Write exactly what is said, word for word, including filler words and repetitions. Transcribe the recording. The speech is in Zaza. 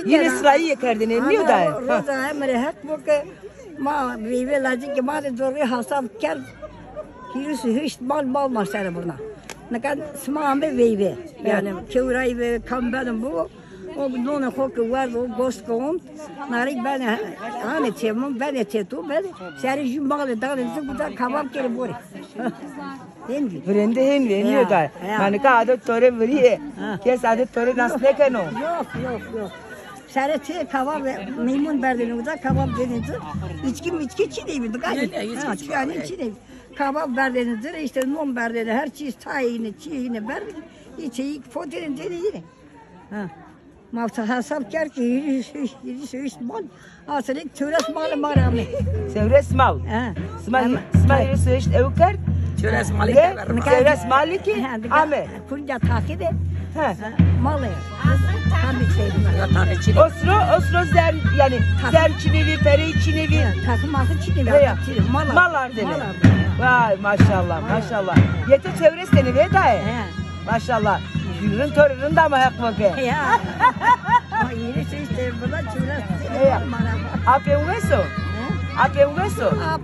Yine sırayı kerdin, e, niye daye? Roza emre hak bu ki ma veyve lacı ki ma de doğru hasap kerd. Hîris û heşt mal mal ma ser burna. Nika sima ame veyve. Yani kewray ve kam benim bu. O nonê xo ke werd o gost ke ont. Narî benê hanê çê min, benê çê to, benê. Serê jû malê danê ci, guda kebab kerê borê. Hêndî. Virênde hên vênîyo da. Ya. Ma nika adet tore virîye. Ha. Kes adet tore nas nêkeno. Yok, yok, yok. Serê çê kebab, meymun berdêne uza, kebab dêne ci. İçki miçki çinê bî, dikkat et. Ha, çi yanî çinê bî. Kebab berdêne ci, işte non berdêne, her çî tayê yine, çîyê yine berdêne. Îçê yî fotêne dêne yine. Ha. Ma hesab kerd ki hîris, hîris, hîris mal. Aslında çewres mal ma ra ame. Çewres mal. Ha. Sima, sima hîris ew kerd. Çewres malî kerd. Çewres malî ki ame. Kunca takide. Ha. Malê. Tabii şey. Osro, osro zer, yani zer çinê vî, perey çinê vî. Takım altı çinê vî. Mal ardene. Vay maşallah, maşallah. Yete çewres tene vê daye. He. Maşallah. Rind to rê rind ama heq bike. Ya. Ama yine şey işte, bu da çuras. Ya. Apê weso? He? Apê weso? Ap